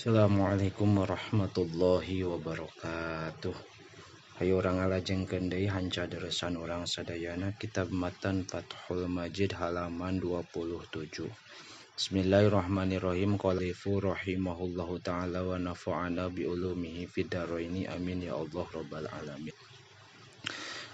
Assalamualaikum warahmatullahi wabarakatuh. Hayu urang ngalajengkeun deui hanca deresan urang sadayana kitab Matan Fathul Majid halaman 27. Bismillahirrahmanirrahim. Qalifu rahimahullahu taala wa nafa'ana bi ulumihi fid dharaini amin ya Allah rabbal alamin.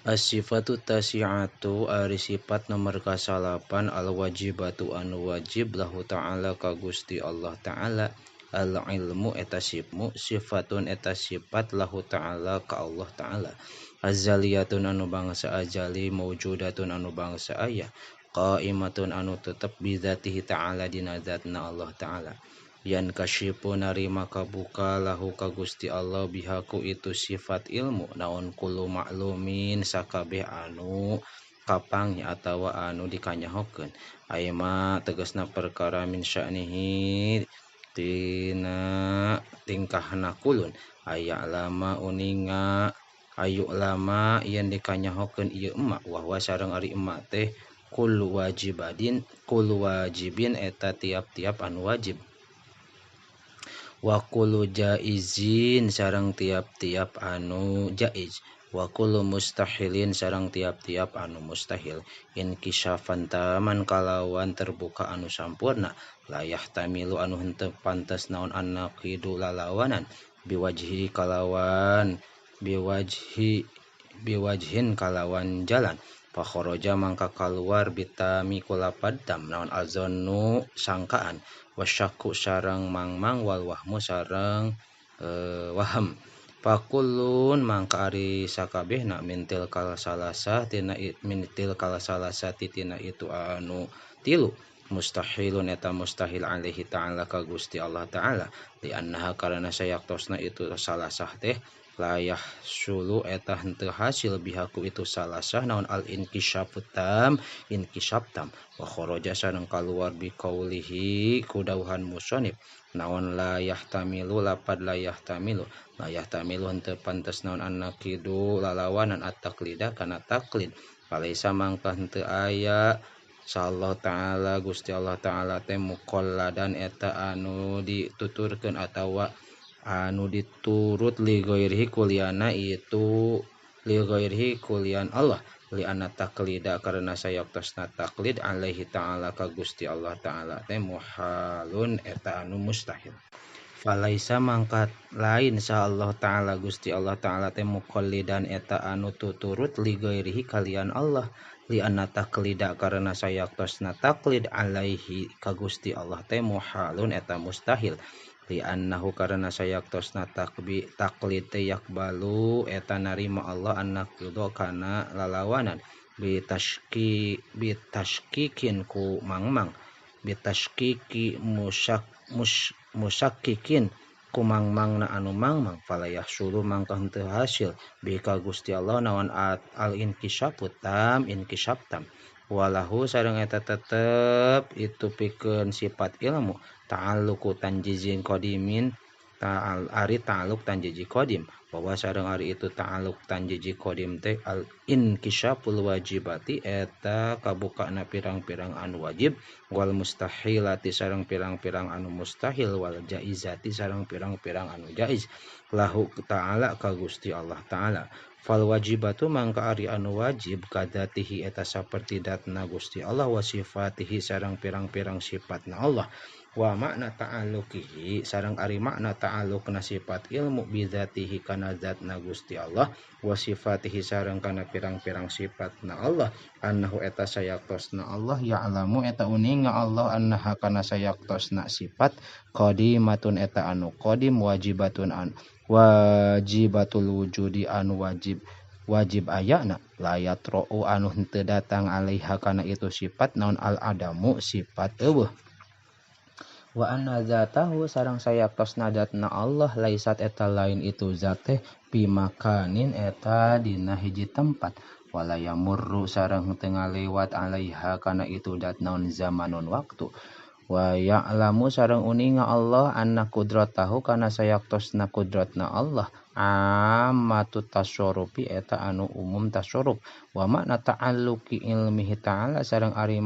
As-sifatu tasi'atu ari sifat nomor kasalapan al-wajibatu anu wajib lahu ta'ala ka Gusti Allah ta'ala. Al-ilmu eta sifmu sifatun eta sifat lahu ta'ala ka Allah ta'ala. Azaliyatun anu bangsa azali, maujudatun anu bangsa aya, qaimatun anu tetep bidzatihi ta'ala dina zatna Allah ta'ala. Yan kasyipu narima kabuka lahu ka Gusti Allah bihaku itu sifat ilmu naon kullu ma'lumin sakabeh anu kapangi atawa anu dikanyahokeun. Aya ma tegasna perkara min sya'nihi tina tingkahna kulun aya lama uninga ayu lama yen dikanyahokeun ieu emak wahwa sareng ari emak teh kullu wajibadin kullu wajibin eta tiap-tiap anu wajib wa kullu jaizin sareng tiap-tiap anu jaiz wa kullu mustahilin sareng tiap-tiap anu mustahil inkishafan taman kalawan terbuka anu sampurna layah tamilu anu henteu pantes naon annaqidu lalawanan biwajhi kalawan biwajhi biwajhin kalawan jalan fakharaja mangka kaluar bitami kulapad tam naon azannu sangkaan wasyakku sareng mangmang wal wahmu sareng waham. Fakulun mangka ari sakabehna mintil kal salasah tina mintil kal salasati tina itu anu tilu mustahilun eta mustahil alaihi ta'ala ka Gusti Allah ta'ala li annaha karana sayaktosna itu salasah teh layah sulu eta henteu hasil bihaku itu salasah naon al inkisyafu tam inkisyak tam wa kharaja sareng kaluar bi qaulihi kudauhan musonib naon layah tamilu lapad layah tamilu layah tamilu henteu pantes naon annaqidu lalawanan at-taqlida kana taqlid falaisa mangka henteu aya Allah ta'ala Gusti Allah ta'ala teh muqalladan eta anu dituturkeun atawa anu diturut li ghairihi kuliana itu li ghairihi kulian Allah li anna taqlida karena sayaktosna taqlid alaihi ta'ala ka Gusti Allah ta'ala teh muhalun eta anu mustahil. Falaisa mangka lain sa Allah ta'ala Gusti Allah ta'ala teh muqallidan eta anu tuturut li ghairihi kalian Allah li anna taqlida karena sayaktosna taqlid alaihi ka Gusti Allah teh muhalun eta mustahil li annahu karena sayaktosna taqlid teh yakbalu eta narima Allah annaqidu kana lalawanan bitashki bitashkikin ku mangmang bitashkiki musakkikin ku mangmangna anu mangmang falayah sulu mangka henteu hasil bi ka Gusti Allah naon al inkisyafu tam inkisyaf tam walahu sareng eta tetep itu pikeun sifat ilmu ta'alluqu tanjizin qadimin ta'al ari ta'alluq tanjiji qadim bahwa sareng ari itu ta'alluq tanjiji qadim teh al inkisyaful wajibati eta kabukana pirang-pirang anu wajib wal mustahilati sareng pirang-pirang anu mustahil wal jaizati sareng pirang-pirang anu jaiz lahu ta'ala ka Gusti Allah ta'ala. Fal wajibatu mangka ari anu wajib kadatihi eta saperti datna Gusti Allah wa sifatihi sareng pirang-pirang sifatna Allah wa makna ta'alluqihi sareng ari makna ta'alluqna sifat ilmu bidzatihi kana zatna Gusti Allah wa sifatihi sareng kana pirang-pirang sifatna Allah annahu eta sayaktosna Allah ya'lamu eta uninga Allah annaha kana sayaktosna sifat qadimatun eta anu qadim wajibatun an wajibatul wujudi anu wajib wajib ayana la yatra'u anu henteu datang alaiha kana itu sifat naon al adamu sifat eueuh wa anna zatahu sareng sayaktosna zatna Allah laisat eta lain itu zat teh bimakanin eta dina hiji tempat wala yamurru sareng henteu ngalewat alaiha kana itu zat naon zamanun waktu wa ya'lamu sareng uninga Allah anna qudratahu kana sayaktosna qudratna Allah Ammatu tasarrufi eta anu umum tasarruf wa makna ta'alluqi ilmihi ta'ala sareng ari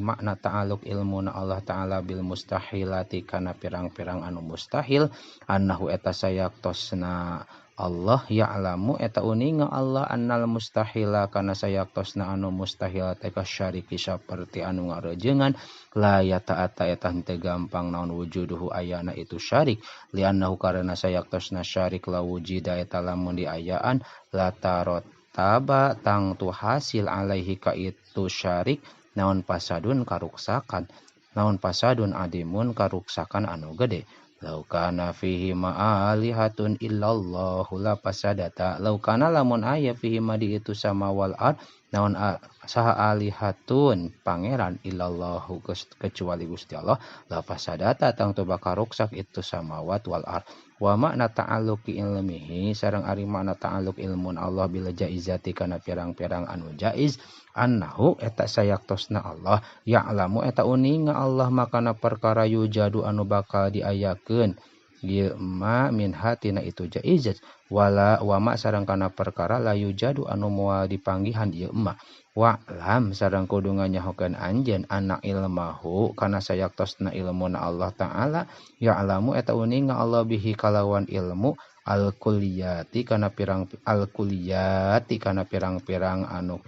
makna ta'alluq ilmuna Allah ta'ala bil mustahilati kana pirang-pirang anu mustahil annahu eta sayaktosna Allah ya'lamu eta uninga Allah annal mustahila kana sayaktosna anu mustahil teh kasyariki saperti anu ngarejengan la yata'ata eta henteu gampang naon wujuduhu ayana itu syarik li'annahu karena sayaktosna syarik la wujida eta lamun diayaan la tarotaba tangtu hasil alaihi ka itu syarik naon pasadun karuksakan naon pasadun adimun karuksakan anu gede. Lau kana fihi ma'alihatun illallahu la pasadata. Lau kana lamun aya fihi ma di itu sama wal ard naon saha alihatun pangeran illallahu kecuali Gusti Allah la pasadata tangtu bakal ruksak itu samawat wal ard. Wa makna ta'alluqi ilmihi sareng ari makna ta'alluq ilmun Allah bila jaizati kana pirang-pirang anu jaiz annahu eta sayaktosna Allah ya'lamu eta uninga Allah makana perkara yujadu anu bakal diayakeun ieu ma min hatina itu jaizat wala wa ma sareng kana perkara la yujadu anu moal dipanggihan ieu ma wa lam sareng kudu nganyahokeun anjeun anak ilmahu kana sayaktosna ilmuna Allah ta'ala ya'lamu eta uninga Allah bihi kalawan ilmu al-kulliyati kana pirang al-kulliyati kana pirang-pirang anu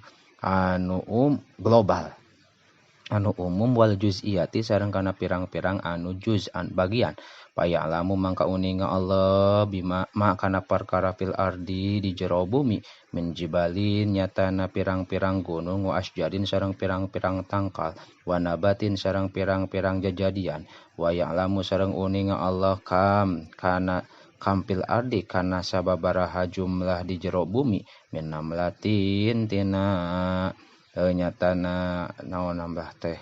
global anu umum wal juz'iyati sareng kana pirang-pirang anu juz'an bagian paya'lamu mangka uninga Allah bima ma kana perkara fil ardi di jero bumi min jibalin nyatana pirang-pirang gunung wa asjarin sareng pirang-pirang tangkal wa nabatin sareng pirang-pirang jajadian wa ya'lamu sareng uninga Allah kam kana kampil ardi kana sababaraha jumlah di jero bumi min namlatin tina nyatana naon nambah teh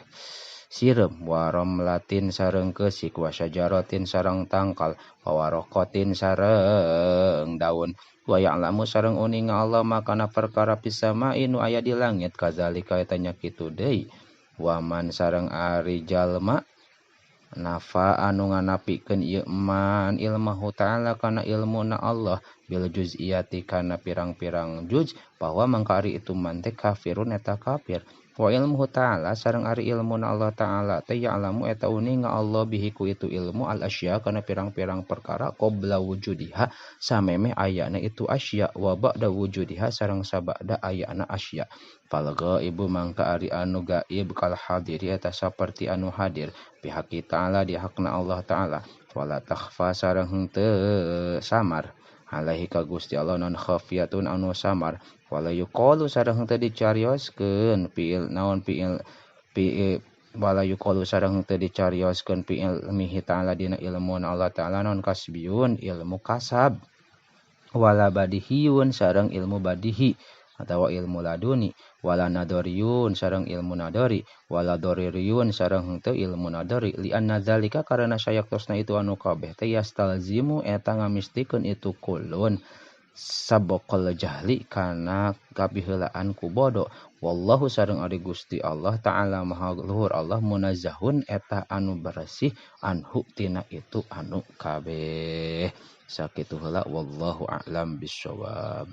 sireum wa ramlatin sareng keusik wa syajaratin sareng tangkal wa waraqatin sareng daun wa ya'lamu sareng uninga Allah makana perkara pisamain nu aya di langit kazalika eta nya kitu deui wa man sareng ari jalma nafa anu nganapikeun ieu man ilmahu ta'ala kana ilmuna Allah bil juz'iyati kana pirang-pirang juz bahwa mangka ari itu man teh kafirun eta kafir wa ilmuhu ta'ala sareng ari ilmuna Allah ta'ala teh ya'lamu eta uninga Allah bihi ku itu ilmu al asya kana pirang-pirang perkara qabla wujudiha samemeh ayana itu asya wa ba'da wujudiha sareng sabada ayana asya fal ghaibu mangka ari anu gaib kal hadiri eta saperti anu hadir pihak ta'ala di hakna Allah ta'ala wala takhfa sareng henteu samar alaihi ka Gusti Allah non khafiyatun anu samar wala yuqalu sareng henteu dicarioskeun fiil naon fiil fi wala yuqalu sareng henteu dicarioskeun fi ilmihi ta'ala dina ilmu Allah ta'ala non kasbiyun ilmu kasab wala badihiyun sareng ilmu badihi atawa ilmu laduni wala nadoriyun sareng ilmu nadori wala doririyun sareng henteu ilmu nadori li anna zalika karena sayaktosna itu anu kabeh teh yastalzimu eta ngamistikeun itu kulun sabaqal jahli kana kapiheulaan ku bodo wallahu sareng ari Gusti Allah ta'ala maha luhur Allah munazzahun eta anu bersih anhu tina itu anu kabeh sakitu heula wallahu a'lam bissawab.